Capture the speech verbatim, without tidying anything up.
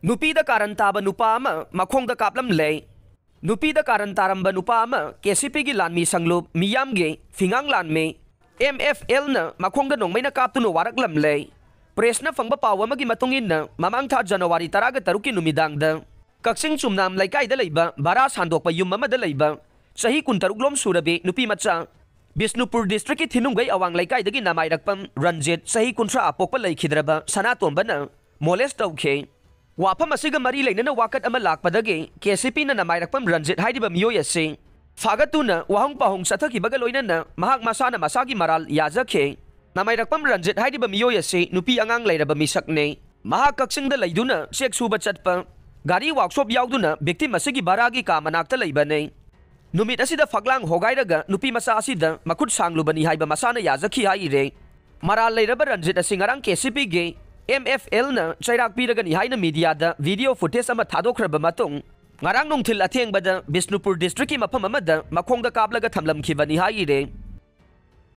ꯅꯨꯄꯤꯗ ꯀꯥꯔꯟ ꯇꯥꯕ ꯅꯨꯄꯥ ꯑꯃ ꯃꯈꯣꯡꯗ ꯀꯥꯞꯂꯝꯂꯦ꯫ ꯅꯨꯄꯤꯗ ꯀꯥꯔꯟ ꯇꯥꯔꯝꯕ ꯅꯨꯄꯥ ꯑꯃ ꯀꯦ ꯁꯤ ꯄꯤꯒꯤ ꯂꯥꯟꯃꯤ ꯁꯪꯂꯨꯞ ꯃꯤꯌꯥꯝꯒꯤ ꯐꯤꯉꯥꯡ ꯂꯥꯟꯃꯤ ꯑꯦꯝ ꯑꯦꯐ ꯑꯦꯜꯅ ꯃꯈꯣꯡꯗ ꯅꯣꯡꯃꯩꯅ ꯀꯥꯞꯇꯨꯅ ꯋꯥꯔꯛꯂꯝꯂꯦ꯫ ꯄ꯭ꯔꯦꯁꯅ ꯐꯪꯕ ꯄꯥꯎ ꯑꯃꯒꯤ ꯃꯇꯨꯡ ꯏꯟꯅ, ꯃꯃꯥꯡ ꯊꯥ ꯖꯅꯋꯥꯔꯤ ꯇꯔꯥꯒ ꯇꯔꯨꯛꯀꯤ ꯅꯨꯃꯤꯗꯥꯡꯗ ꯀꯛꯆꯤꯡ ꯆꯨꯝꯅꯥꯝ ꯂꯩꯀꯥꯏꯗ ꯂꯩꯕ ꯚꯔꯥ ꯁꯥꯟꯗꯣꯛꯄ ꯌꯨꯝ ꯑꯃꯗ ꯂꯩꯕ ꯆꯍꯤ ꯀꯨꯟꯇꯔꯨꯛ ꯂꯣꯝ ꯁꯨꯔꯕꯤ ꯅꯨꯄꯤ ꯃꯆꯥ, ꯕꯤꯁꯅꯨꯄꯨꯔ ꯗꯤꯁꯇ꯭ꯔꯤꯛꯀꯤ ꯊꯤꯅꯨꯡꯒꯩ ꯑꯋꯥꯡ ꯂꯩꯀꯥꯏꯗꯒꯤ ꯅꯃꯥꯏꯔꯛꯄꯝ ꯔꯟꯖꯤꯠ, ꯆꯍꯤ ꯀꯨꯟꯊ꯭ꯔꯥ ꯄꯣꯛꯄ, ꯂꯩꯈꯤꯗ꯭ꯔꯕ ꯁꯅꯥꯇꯣꯝꯕꯅ ꯃꯣꯂꯦꯁ ꯇꯧꯈꯤ꯫ ꯋꯥꯐꯝ ꯑꯁꯤꯒ ꯃꯔꯤ ꯂꯩꯅꯅ ꯋꯥꯀꯠ ꯑꯃ ꯂꯥꯛꯄꯗꯒꯤ ꯀꯦ ꯁꯤ ꯄꯤꯅ ꯅꯃꯥꯏꯔꯛꯄꯝ ꯔꯟꯖꯤꯠ ꯍꯥꯏꯔꯤꯕ ꯃꯤꯑꯣꯏ ꯑꯁꯤ ꯐꯥꯒꯠꯇꯨꯅ ꯋꯥꯍꯪ ꯄꯥꯎꯍꯪ ꯆꯠꯊꯈꯤꯕꯒ ꯂꯣꯏꯅꯅ ꯃꯍꯥꯛ ꯃꯁꯥꯅ ꯃꯁꯥꯒꯤ ꯃꯔꯥꯜ ꯌꯥꯖꯈꯤ꯫ ꯅꯃꯥꯏꯔꯛꯄꯝ ꯔꯟꯖꯤꯠ ꯍꯥꯏꯔꯤꯕ ꯃꯤꯑꯣꯏ ꯑꯁꯤ ꯅꯨꯄꯤ ꯑꯉꯥꯡ ꯂꯩꯔꯕ ꯃꯤꯁꯛꯅꯤ꯫ ꯃꯍꯥꯛ ꯀꯛꯆꯤꯡꯗ ꯂꯩꯗꯨꯅ ꯆꯦꯛ ꯁꯨꯕ ꯆꯠꯄ, ꯒꯥꯔꯤ ꯋꯥꯛꯁꯣꯞ ꯌꯥꯎꯗꯨꯅ ꯚꯤꯛꯇꯤꯝ ꯑꯁꯤꯒꯤ ꯚꯔꯥꯒꯤ ꯀꯥ ꯃꯅꯥꯛꯇ ꯂꯩꯕꯅꯤ꯫ ꯅꯨꯃꯤꯠ ꯑꯁꯤꯗ ꯐꯛꯂꯥꯡ ꯍꯣꯒꯥꯏꯔꯒ ꯅꯨꯄꯤ ꯃꯆꯥ ꯑꯁꯤꯗ ꯃꯈꯨꯠ ꯁꯥꯡꯂꯨꯕꯅꯤ ꯍꯥꯏꯕ ꯃꯁꯥꯅ ꯌꯥꯖꯈꯤ ꯍꯥꯏꯔꯦ꯫ ꯃꯔꯥꯜ ꯂꯩꯔꯕ ꯔꯟꯖꯤꯠ ꯑꯁꯤ ꯉꯔꯥꯡ ꯀꯦ ꯁꯤ ꯄꯤꯒꯤ ꯑꯦꯝ ꯑꯦꯐ ꯑꯦꯜꯅ ꯆꯩꯔꯥꯛ ꯄꯤꯔꯒꯅꯤ ꯍꯥꯏꯅ ꯃꯤꯗꯤꯌꯥꯗ ꯚꯤꯗꯤꯑꯣ ꯐꯨꯇꯦꯖ ꯑꯃ ꯊꯥꯗꯣꯛꯈ꯭ꯔꯕ ꯃꯇꯨꯡ, ꯉꯔꯥꯡ ꯅꯨꯡꯊꯤꯜ ꯑꯊꯦꯡꯕꯗ ꯕꯤꯁꯅꯨꯄꯨꯔ ꯗꯤꯁꯇ꯭ꯔꯤꯛꯀꯤ ꯃꯐꯝ ꯑꯃꯗ ꯃꯈꯣꯡꯗ ꯀꯥꯞꯂꯒ ꯊꯝꯂꯝꯈꯤꯕꯅꯤ ꯍꯥꯏꯔꯦ꯫